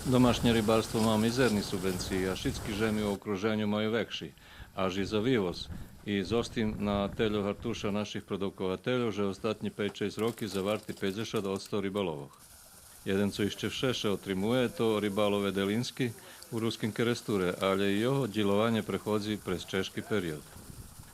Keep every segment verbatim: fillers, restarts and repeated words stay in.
Домашнє рибарство ма мизерни субвенциї, а шицки жеми у окруженю маю векши, аж и за вивоз. И зоз тим на тельо гартуша наших продуковательох же остатнї пейц-шейсц роки заварти пейдзешат одсто рибаловох. Єден цо ище вше ше отримує, то рибалов Еделински у Руским Керестуре, алє и його дїлованє преходзи през чежки период.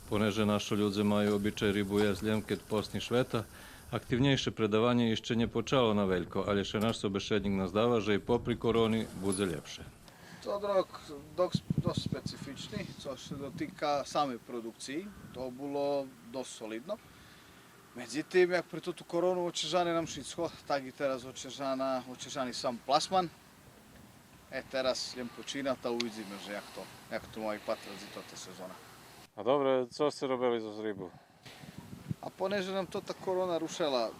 Понеже нашо людзе маю обичай рибу єсц лєм кед посни швета, активнєйше предаванє ище нє почало на велько, алє ше наш собешеднїк наздава же и попри корони будзе лєпше. Тот рок досц, досц специфични, цо ше дотика самей продукциї, то було досц солидно. Медзитим, як пре тоту корону очежане нам шицко, так и тераз очежана, очежани сам пласман. Е, тераз лєм почина, та увидзиме же як то, як то ма випатрац и тота сезона. А добре, цо сце робели зоз рибу? А понеже нам тота корона рушела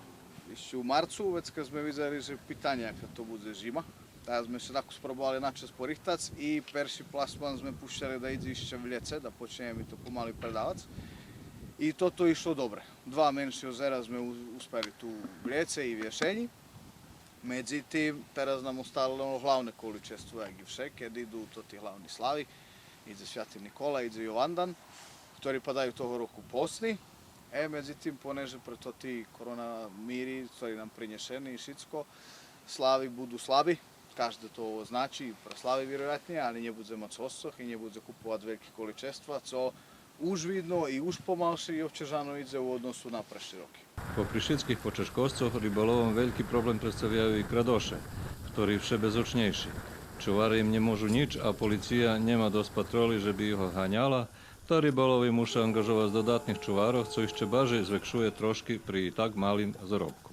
ище у марцу, вецка зме видзели же питанє яка то будзе жима. Та зме ше тако спробовали на час порихтац и перши пласман зме пущели да идзе ище в лєце, да почнеме и то помали предавац. И тото ишло добре. Два менши озера зме у-, успели ту в лєце и в єшенї. Медзитим, тераз нам остало главне количество, як и вше, кед иду тоти главни слави, идзе Святи Никола, идзе Йовандан, хтори падаю того року посни. Е, медзитим, понеже пре тоти корона мири, хтори нам принєшени и шицко, слави буду слаби, кажде то значи, пре слави вироятнє, алє нє будзе мац госцох и нє будзе куповац вельки количества, цо уж видно и уж помалше и обчежано идзе у односу на прешли роки. Попри шицких почежкосцох, рибаловом вельки проблем представяю и крадоше, хтори вше безочнєйши. Чуваре им нє можу нїч, а полиция нєма досц патроли же би их оганяла, та рибалови муша анґажовац додатних чуварох, цо ище баржей звекшує трошки при и так малим заробку.